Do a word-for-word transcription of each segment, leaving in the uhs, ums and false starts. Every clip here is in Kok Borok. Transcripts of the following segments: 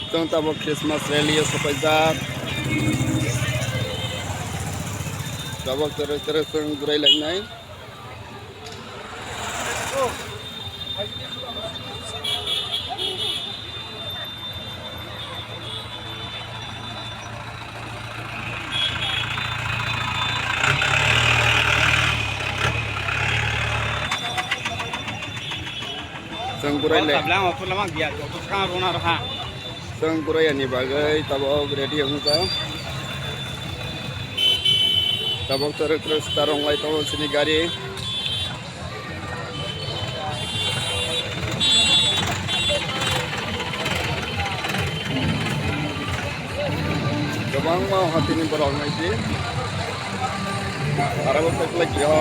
Chwng tabuk Christmas rally o swpaijak. Tabuk tere tere chwng gurai lainai. Chwng gurai le. Tabla ma pula ma biya to, to kha rona raha. Chwng gurai ani bagwi tabuk ready wngkha. Tabuk tere tere start wnglai tongo chini gari. Kwbangma hatini borok naidi. Aro bo phaikhlai khe o.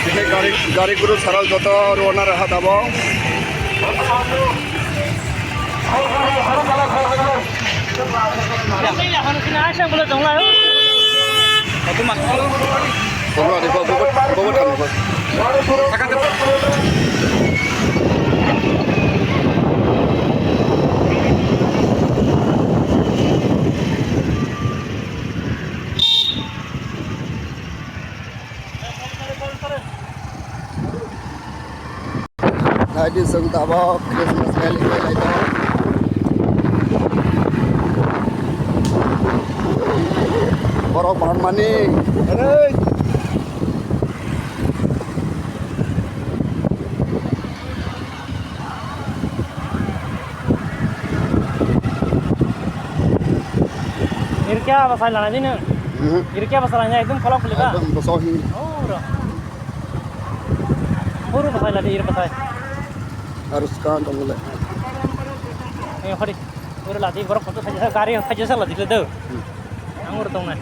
Tini gari, gari guru sarok joto rwna rwha tabok. Naidi chwng tabok Christmas rally khlai tong. Borok bangmani. Irkya bwsai lana dino. Mhm. Irkya bwsai lana ekdom kolok kuli ba. Ekdom bwsai hin. Oh, ro. Buru bwsai ladi ir bwsai. Aro skan tong le. Eh, hori. Buru ladi borok photo khaja gari khaja sa ladi le do. Hmm. Ang ur tong nai.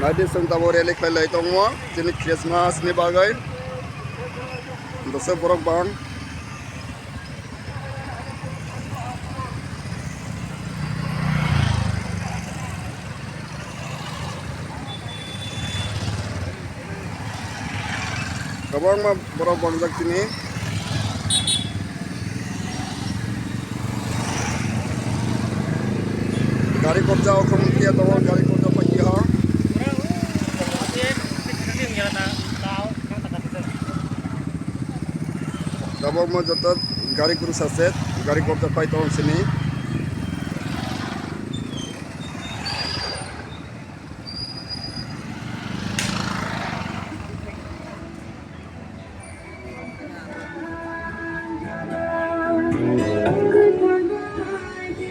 Naidi chwng tabok rally khlai lai tongo. Chini Christmas ni bagwi. Bwsai borok bang. Kwbangma borok bangjak tini. Gari kobja o khum kiya tongo, gari kobja pai kiya o. Tabok mo joto gari guru sase, gari kobja pai tongo sini.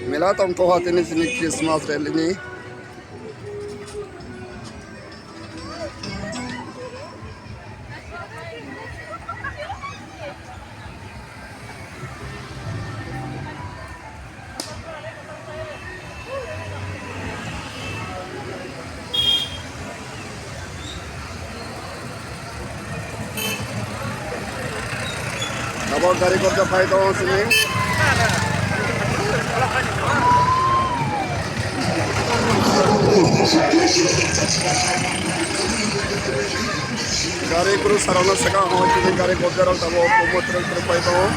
Mela tong toha tini sini Christmas rally ni. Abo gari kobja phai tongo sini. Gari guru sarana saka ho, tini gari kobja rok tabo, komo truk truk phai tongo.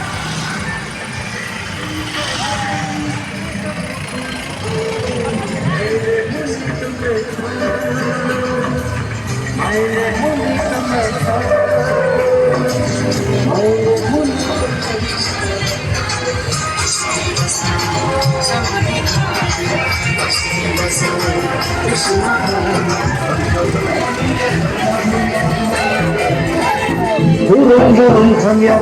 Burung burung thangya.